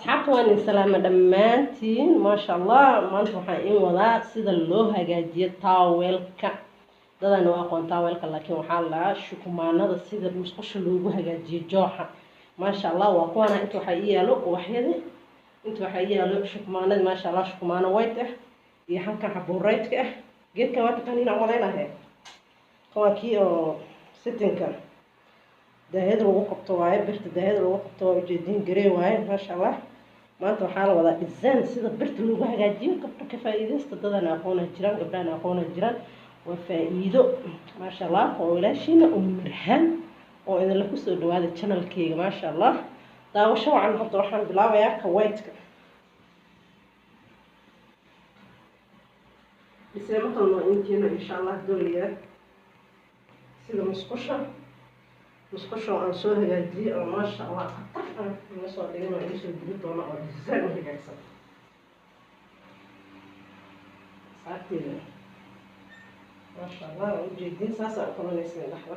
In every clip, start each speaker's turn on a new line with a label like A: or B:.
A: Asxaabta, waan idin salaama dhammaantiin. Maasha Allah, maanta waxaan in wadaa sida loo hagaajiyo towelka. Dadaan u aqoon towelka, laakiin waxaa la dhahaa shukumaanada, sida musqusha loogu hagaajiyo jooxa. Maasha Allah, waa kuwana. Inta waxaa ii yaalo ubaxyadii, inta waxaa ii yaalo shukumaanadii. Maasha Allah, shukumaano white ah iyo halkan xaboo redka ah. Geedkan waa taqaaniin aan malaynahe. Kan waa kii oo sitinka daahiyada lagu qabto waaye, birta daahiyada lagu qabto waa ujeedin, grey waaye. Maasha Allah, maanta waxaa la wadaa design sida birta loogu hagaajiyo. Gabdho, ka faa'iidaysta. Dadaan aqoona jiraan, gabdhahan aqoona jiraan, waa faa'iido. Maasha Allah, waa walaashiina Umirhaan oo idinla kusoo dhawaada channelkeyga. Maasha Allah, daawasho wacan. Horta waxaan bilaabayaa ka white-ka. Dhiseemo kalena waa inkeena, insha Allah, doonaya sida musqusha oo aan soo hagaajiyey oo maasha Allah khatar ah ina soo dhigin oo iisoo geli doona oo design u hagaagsan. Saabteeda, maasha Allah, waa ujeedin, saasaa u qabanaysa. Dhexda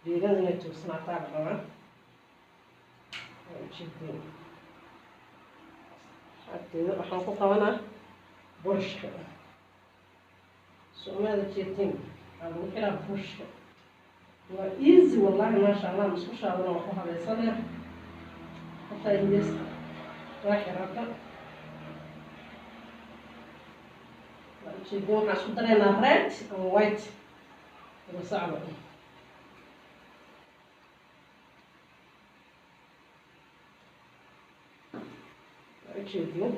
A: biigada inay toosnaataa la rabaa, waa ujeedin. Saabteeda waxaan ku qabanaa burushka, soomaada jeedin, waxaa lagu xiraa burushka. Waa easy wallahi. Maasha Allah, musqushaadana waa ku habaysanaya, ka faa'iidaysta. Waa xirada, waa ujeedin. Waxaan isku dareynaa red and white ila socda. Waa ujeedin,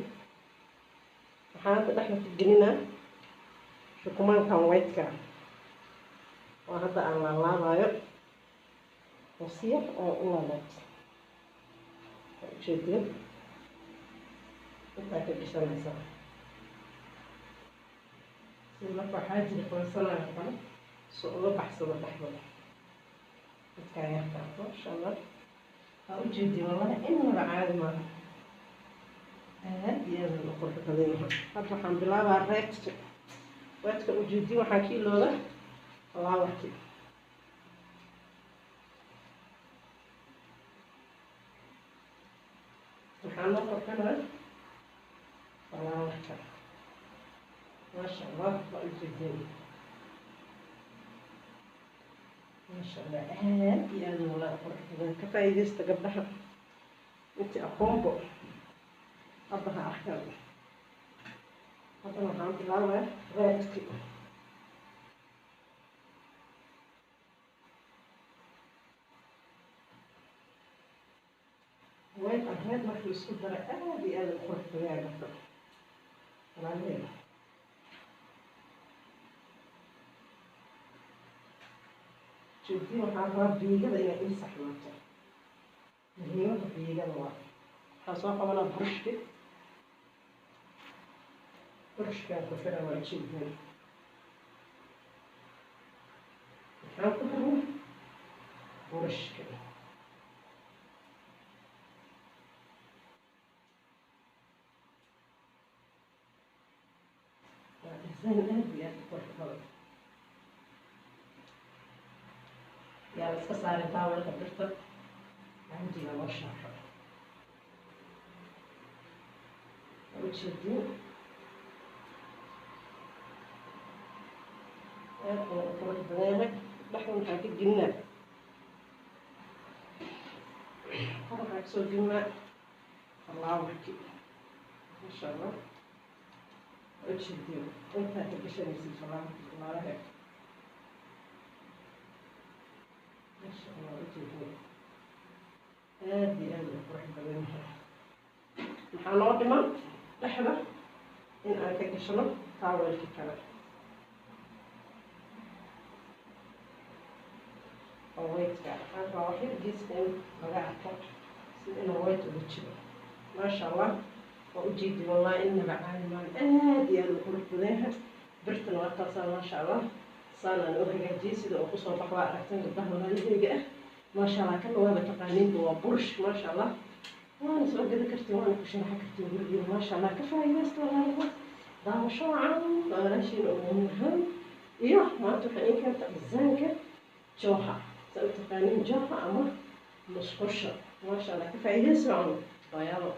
A: waxaan hadda dhexda ka gelinaa shukumaankan white-ka waa hadda aan laalaabayo oo si yar oo u laalaabto. Waa ujeedin, intaa ka gashanaysaa sida marka waxaa jira qoysanayo kale soo uga baxsado dhexda midkaa yarka. Maasha Allah, waa ujeedin, wallahi inaba caadi maaha, aad iyo aad u qurux badan yahay. Hadda waxaan bilaabaa redka. Redka ujeedin, waxaa ka ilooda flowerki. Waxaa noo qurxinaa flowerka. Maasha Allah, waa ujeedin. Maasha Allah, aad iyo aad wallahi u qurux badan. Ka faa'iidaysta gabdhaha, intii aqoonbo hadda ha arkaan. Haddana waxaan bilaabaya redki. White and red markii isku dara, aad iyo aad u qurux badan yahay, gabdho walaalahey. Jeedin, waxaan rabaa biigada inay ii saxnaato. Muhiimada biigada waa waxaan soo qabanaa burushki. Burushkaan ku xira, waa jeedin. Waxaan ku xirnay burushka. Waa design aad iyo aad u qurux badan. Yaa la iska saaray towelka birta canjiga loo sharxo, waa ujeedin, aad buu u qurux badan yahay. Dhexda waxaan ka gelinaa, kor waxaan kasoo gelinaa flowerki. Maasha Allah, waa ujeedin, intaa ka gashanaysid flowerki, walaalahe. Maasha Allah, waa ujeedin, aad iyo aad u qurux badan yahay. Maxaa noo dhiman? Dhexda in aan ka gashano towelki kale oo white-ka. Waxaan rabaa wax yar geeska in laga arko sida inuu white uga jiro. Maasha Allah, waa ujeedi, wallahi inaba caadi maan, aad iyo aad u qurux badan yahay. Birtana waa taasaa. Maasha Allah, saan aan u hagaajiyey sida uu kusoo bax, waa aragteen, gabdhaha walaalahayga ah. Maasha Allah, kana waaba taqaaniinba, waa burush. Maasha Allah, waana soo gadi kartiin, waana ku sharaxan kartiin gurigiina. Maasha Allah, ka faa'iidaysta, walaalaha. Daawasho wacan, walaashiina Ugu iyo maanta waxaa iin keenta designka jooxa, saa u taqaaniin jooxa ama musqusha. Maasha Allah, ka faa'iidaysi wacan waayaabo.